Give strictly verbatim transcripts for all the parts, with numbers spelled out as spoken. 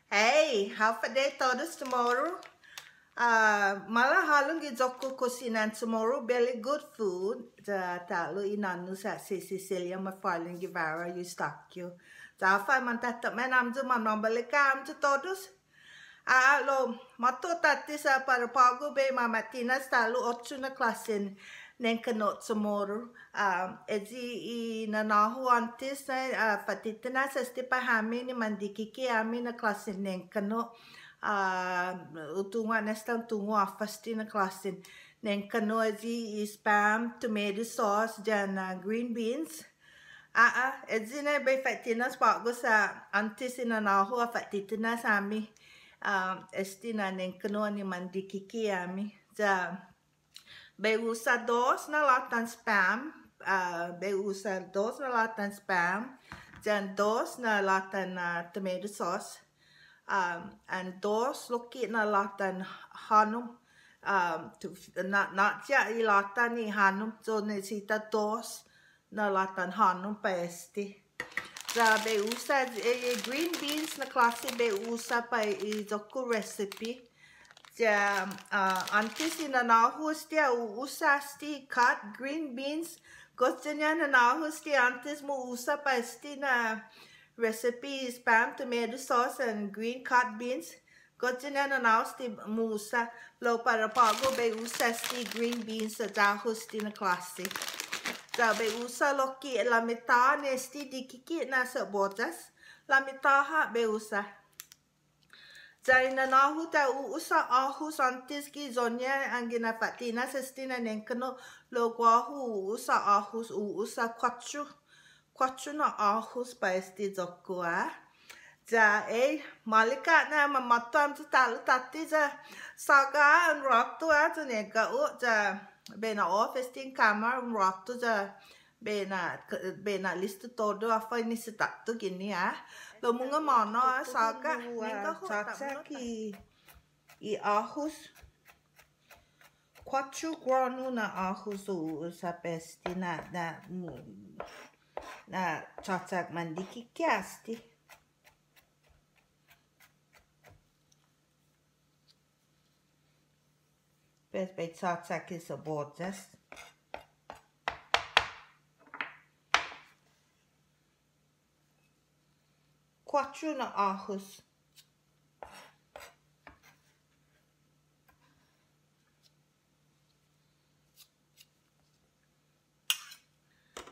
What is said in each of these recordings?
Hey, håfa adai todus CHamoru? Ah, maila' hålom gi iyo-ku kusinan CHamoru, Belly Good Food. Ya ta'lo i na'an-hu si Cecilia McFarlane Guevara Eustaquio. Ya håfa mantatatmanu hamyo, manmamaolek hamyo todus. Ah, lao måtto tåtte sa' para på'go bai mama'tinas ta'lo ocho na klåsen nengkanno' CHamoru. Ah, eyi i nanå-hu åntes na, ah, fa'titinas este para hami ni mandikiki' hami na klåsen nengkanno'. Ah, hu tungo' na esta hu tungo' håfa este na klåsen nengkanno', eyi i Spam, tomato sauce, yan, ah, green beans. Ah, ah, eyi na bai fa'tinas på'go sa' åntes i nanå-hu ha fa'titinas hami, ah, este na nengkanno' ni mandikiki' hami. Ya bai usa dos na låtan Spam, ah, bai usa dos na låtan Spam, yan dos na låtan, ah, tomato sauce. Um, and dos lokkue' na låtan hånom. Um, tu-, na, na siha i låtan i hånom, so nisisita dos na låtan hånom para este. Ya bai usa, eh, green beans na klåse bai usa para i iyo-ku recipe. Ya, uh, åntes i nanå-hu este ha usa este cut green beans. Gos ya-ña nanå-hu este åntes mu usa para este na recipe Spam tomato sauce and green cut beans. Gos ya-ña nanå-hu este mu usa, lao para på'go bai usa este green beans ya-hu este na klåse. Ya bai usa lokkue' lamitå ni este dikike' na siboyas. Lamitå ha' bai usa. Ya i nanå-hu ta hu usa åhos åntes gi iyo-ña anggen ha fa'tinas este na nengkanno', lao guåhu hu usa åhos, hu usa kuåttro. Kuåttro na åhos para este iyo-ku, ah. Ya, eh, maolek ha' na mamåtto hamyo ta'lo tåtte ya såga un råtu, ah, ya nigao, ya bai na'off este na kåmara un råtu ya bai na, bai na listo todu håfa nisisitå-hu guini, ah. Lao mungnga månu, ah, såga, nigao, chåchak i åhos. Kuåttro grånu na åhos hu usa para este na, na, mm, na chåchak mandikiki' este. Pues bai chåchak i siboyas. Kuåttro na åhos.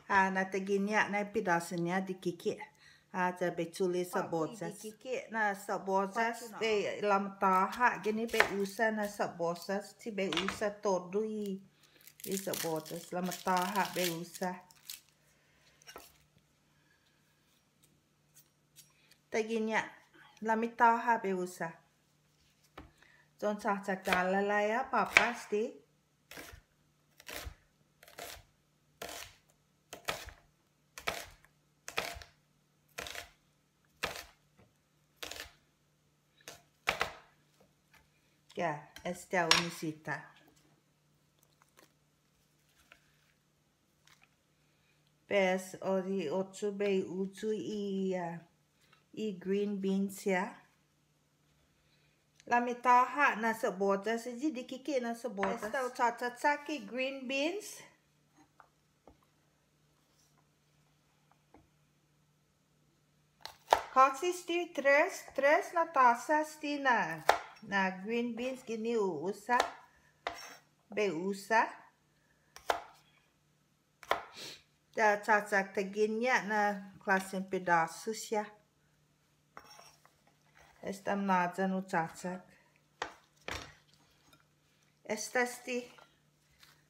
Ah, na taiguini na pidåsu-ña dikike'. Ah, ya bai chule' siboyas. Dikike' na siboyas, bai lamitå ha' guini bai usa na siboyas, ti bai usa todu i, i siboyas. Lamitå ha' bai usa. Taiguini, lamitå ha' bai usa. Yan chåchak ya lalai ha' påpa' este. Ya, esta un nisisita. Pues, ora i otro bai usa i, ah, i green beans ya. Lamitå ha' na siboyas, eyi dikike' na siboyas. Esta hu chåchak i green beans. Kåsi este tres, tres na tåsa este na, na green beans guini hu usa, bai usa. Ya chåchak taiguini na klåsen pidåsu siha. Esta måyan hu chåchak. Esta este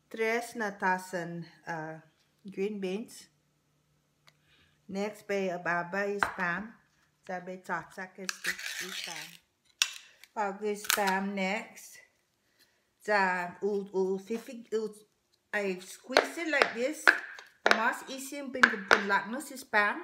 tres na tåsan, ah, green beans. Next, bai ababa i spam. Ya bai chåchak este i spam. På'go i spam next. Ya hu, hu fifi, hu, I squeeze it like this. Mas easy un pun-, punlaknos i spam.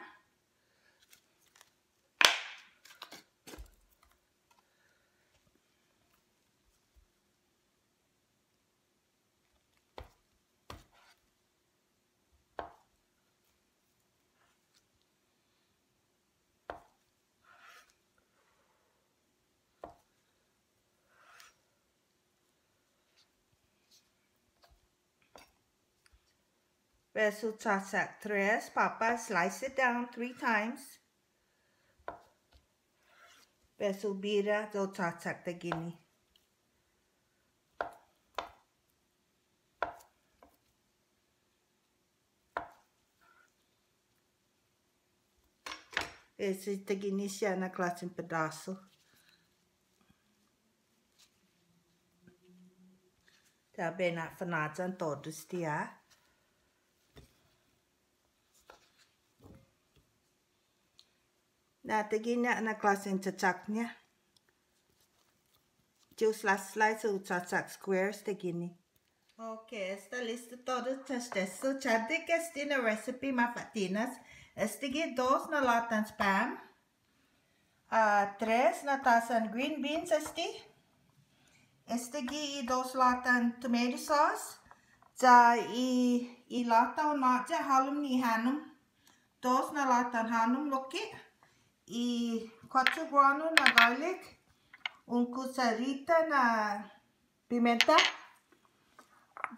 Pues hu chachak tres påpa', slice it down three times. Pues hu bira ya hu chachak taiguini. Esti taiguini siha na klåsen pedåsu. Ya bai na'fanhåyan todu esti, ah. Na taiguini na klåsen chachak-ña. Ti hu slice, slice hu chachak squares taiguini. Okay, esta listo todu. Chasch-, este, so, chaddek esti na recipe mafa'tinas. Estague' dos na låtan Spam. Ah, tres na tåsan green beans esti. Estague' i dos låtan tomato sauce. Ya i, i låta hu nå'yi hålom ni hånom. Dos na låtan hånom lokkue'. I kuåttro granu na garlic. Un kucharita na pimienta.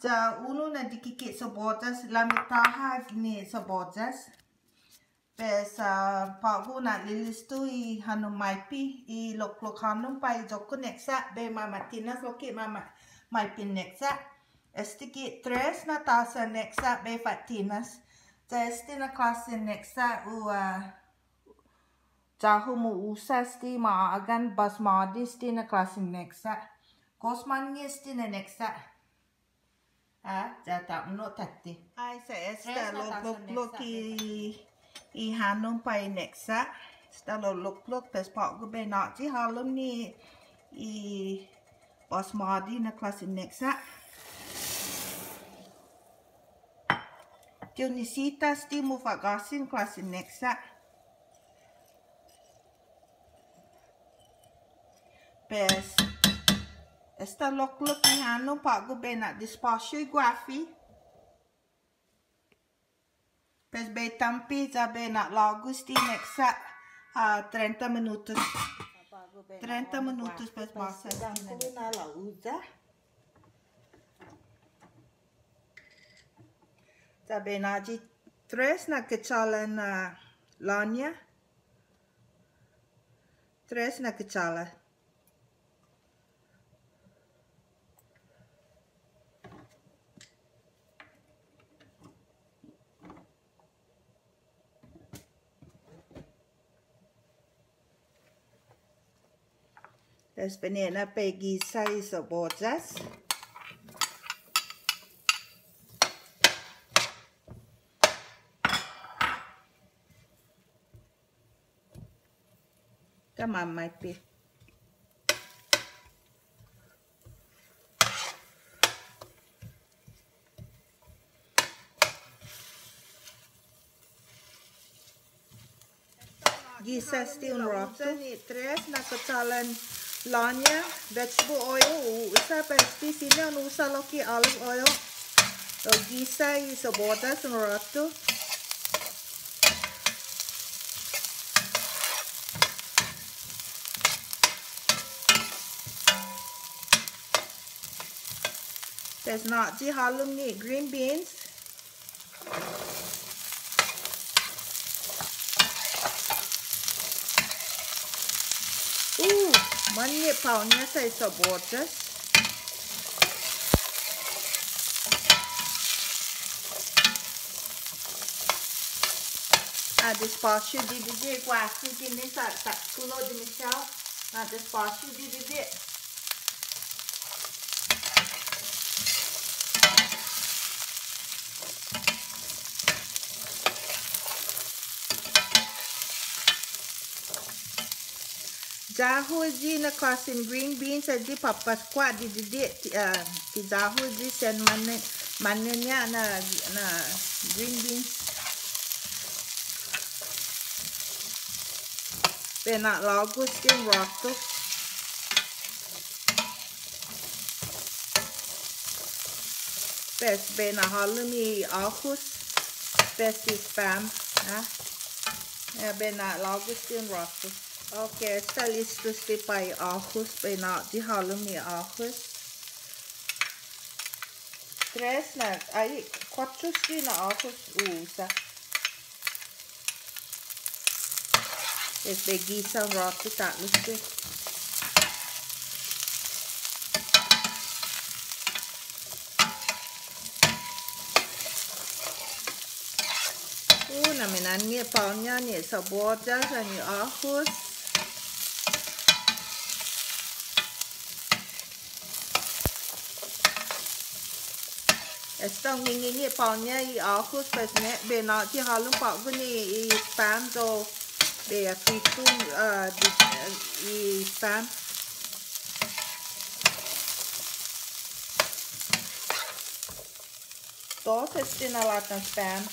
Ya unu na dikike' seboyas, lamita ha' ni seboyas. Pues, ah, på'go na'lilisto i hånom maipe, i loklok hånom para i iyo-ku neksa', bai mama'tinas lokkue' mama-, maipe neksa'. Estague' tres na tåsa neksa' bai fa'tinas. Ya esti na klåsen neksa' u, ah, Ya-hu mu usa esti, ma'å'agan basmati esti na klåsen neksa'. Gof månnge' esti na neksa'. Ah, ya ta uno tåtte. Ai, sa' esta loklok i, i hånom para i neksa'. Esta loklok, pues på'go bai nå'yi hålom ni i basmati na klåsen neksa'. Ti hu nisisita esti mufa'gåsi na klåsen neksa'. Pues, esta loklok i hånom på'go bai na'despåsio i guåfi. Pues bai tampe ya bai na'lågu esti neksa', ah, trenta minutos. Trenta minutos pues måsa. Ya bai nå'yi tres na kuchåla na låña. Tres na kuchåla. Pues fine'na para gisa i seboyas. Tama maipe. Gisa esti un råtu. Ni tres na kuchålan låña, vegetable oil, hu usa para esti, siña un usa lokkue' olive oil. Lao gisa i seboyas un råtu. Pues nå'yi hålom ni green beans. Uh, månnge' pao-ña sa' i seboyas. Na'despåsio didide' guåfi guini sa', sa' kulo' di Michelle. Na'despåsio didide'. Ya-hu i na klåsen green beans, ya-hu i påpa' kuåtto didide', ti, ah, ti ya-hu i sen månnge', månnge'-ña na, na green beans. Bai na'lågu esti un råtu. Pues bai na'hålom i åhos, pues i Spam, ah. Ya bai na'lågu esti un råtu. Okay, esta listo esti para i åhos, bai nå'yi hålom i åhos. Tres na, ai, kuåttro este na åhos hu usa. Este gisa un råtu ta'lo este. Uh, na minannge på'go ni sabot ya, yan i åhos. Esta un nginge på'go i åhos, pues, ni, bai na'yi hålom på'go ni i spam, so bai fritu, uh, di, uh, i spam. Dos este na låtan spam.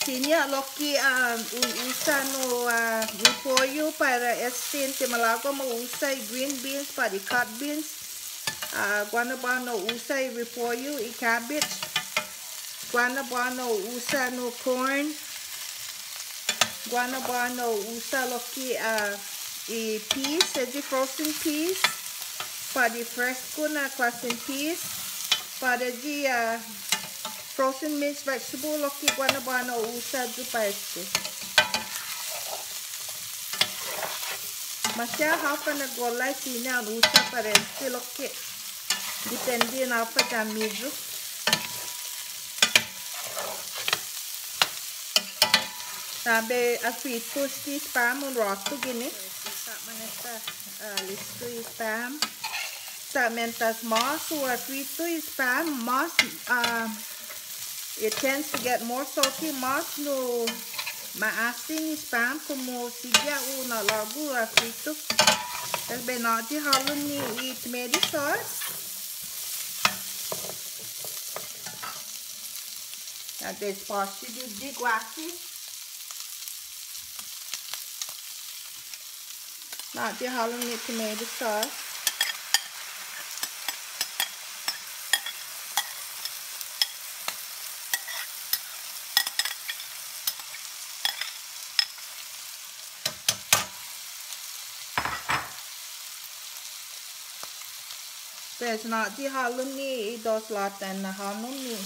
Siña lokkue', ah, un usa nu, ah, repollo para este, ti malago' ma usa i green beans pat i cut beans. Ah, guaha na biahi no usa i repollo, i cabbage. Guaha na biahi no usa nu corn. Guaha na biahi no usa lokkue', ah, i peas, eyi frozen peas. Pat i fresko na klåsen peas. Pat eyi, ah, frozen mixed vegetable lokkue' guaha na biahi no usa yu' para este. Maseha håfa na gollai siña un usa para este lokkue'. Depende na håfa ya-miyu. Sa' bai fritu este spam un råtu guini. Sa' manesta, ah, listo i spam. Sa' mientras mas hu fritu i spam, mas, ah, it tends to get more salty, mas nu ma'asen i spam, komu sigi ha' un na'lågu, ah, fritu. Pues bai na'yi hålom ni i tomato sauce. Na'despåsio gi guåfi. Na'yi hålom ni tomato sauce. Pues na'yi hålom ni i dos låtan na hånom ni.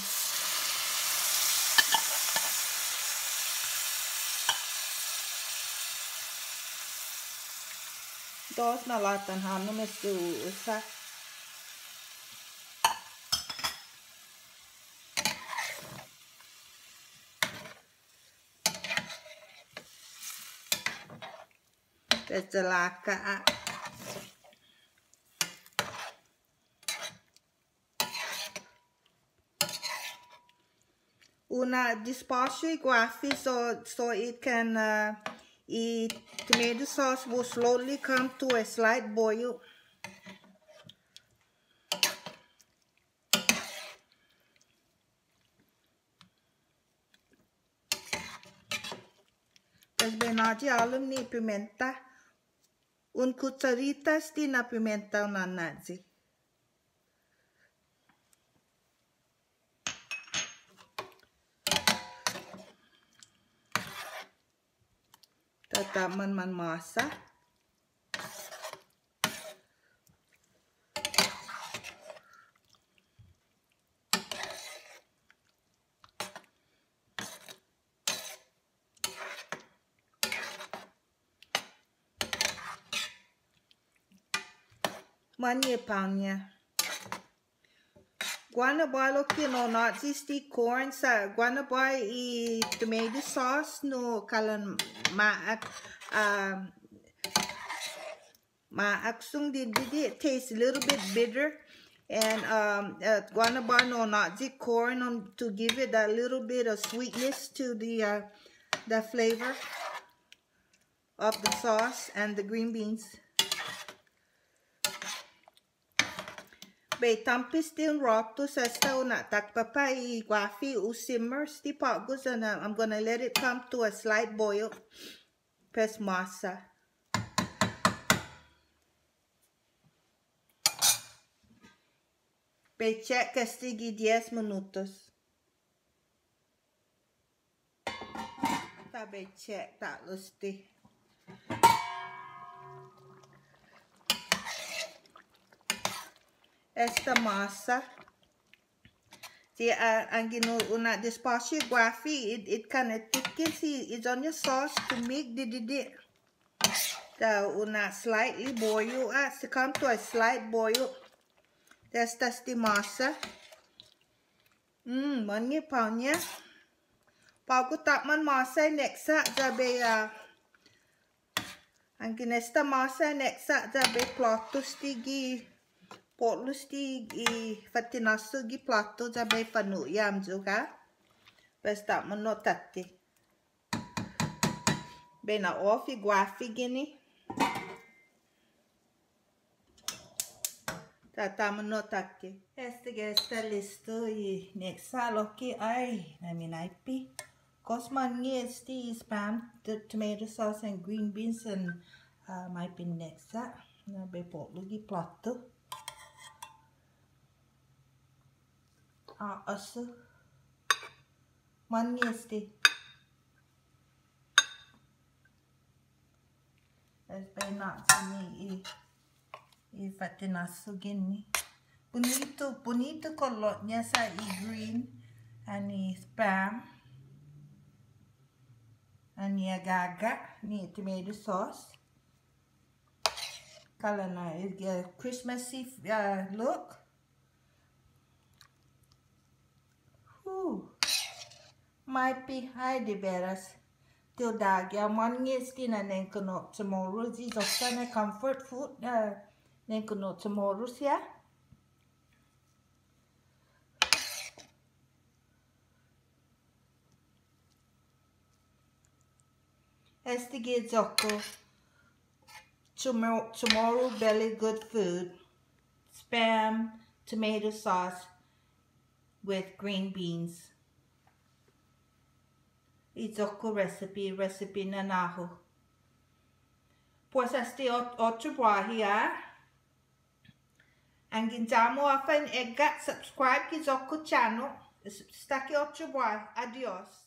Dos na låtan hånom este hu usa. Desde la ca-, un na'despåsio i guåfi, so, so it can, uh, i tomato sauce will slowly come to a slight boil. Pues bai na'yi hålom ni pimienta. Un kucharita este na pimienta un na'na'yi. Tåta' manmanmåsa. Mañe'pao-ña. Guaha na biahi lokkue' no na'yi este corn sa' guaha na biahi i tomato sauce no kalan ma-, ah, ma'aksong didide', it tastes a little bit bitter. And, um, uh, guaha na biahi no na'yi corn on to give it that little bit of sweetness to the, uh, the flavor of the sauce and the green beans. Bai tampe este un råtu sa' esta hu na'takpapa' i guåfi hu simmer este på'go, and, uh, I'm gonna let it come to a slight boil. Pues måsa. Bai check este gi dies minutos. Ta bai check ta'lo este. Esta måsa. Ti, ah, anggen hu na'despåsio i guafi, it, it kind of thickens i, i iyo-ña sauce to make didide'. Ta hu na'slightly boil, ah, si kånto i slight boil. Esta este måsa. Mm, månnge' på'go. På'go ti åpmam måsa i neksa, ya bai, ah, anggen esta måsa i neksa ya bai plåtu este gi, po'lu este gi fa'tinåsu gi plåtu ya bai fa'nu'i hamyo ha'. Pues ti åpmam nu tåtte. Bai na'off i guafi guini. Ta, ti åpmam nu tåtte. Esta ya esta listo i neksa lokkue', ai, na minaipe. Gof månnge' este i spam, t-, tomato sauce and green beans and, uh, maipe neksa. Na bai po'lu gi plåtu. Ah, asu. Månnge' este. Este bai na'yi i, i fa'tinåsu guini. Bunitu, bunitu kolot-ña sa' i green, annai spam, annai agaga', ni tomato sauce. Kalan na, i, i Christmassy, uh, look. Whew. Maipe, ai, de veras. Ti hu dagi, ah, månnge' este na nengkanno' Chamorro, i iyo-ña comfort food, ah, nengkanno' Chamorro siha. Estague' iyo-ku Chamor-, Chamorro belly good food, spam, tomato sauce with green beans. Iyo-ku recipe, recipe nanå-hu. Pues esta ot-, otro biahi, ah. Anggen ya-mu håfa en egga', subscribe gi iyo-ku channel. Estague' otro biahi. Adios.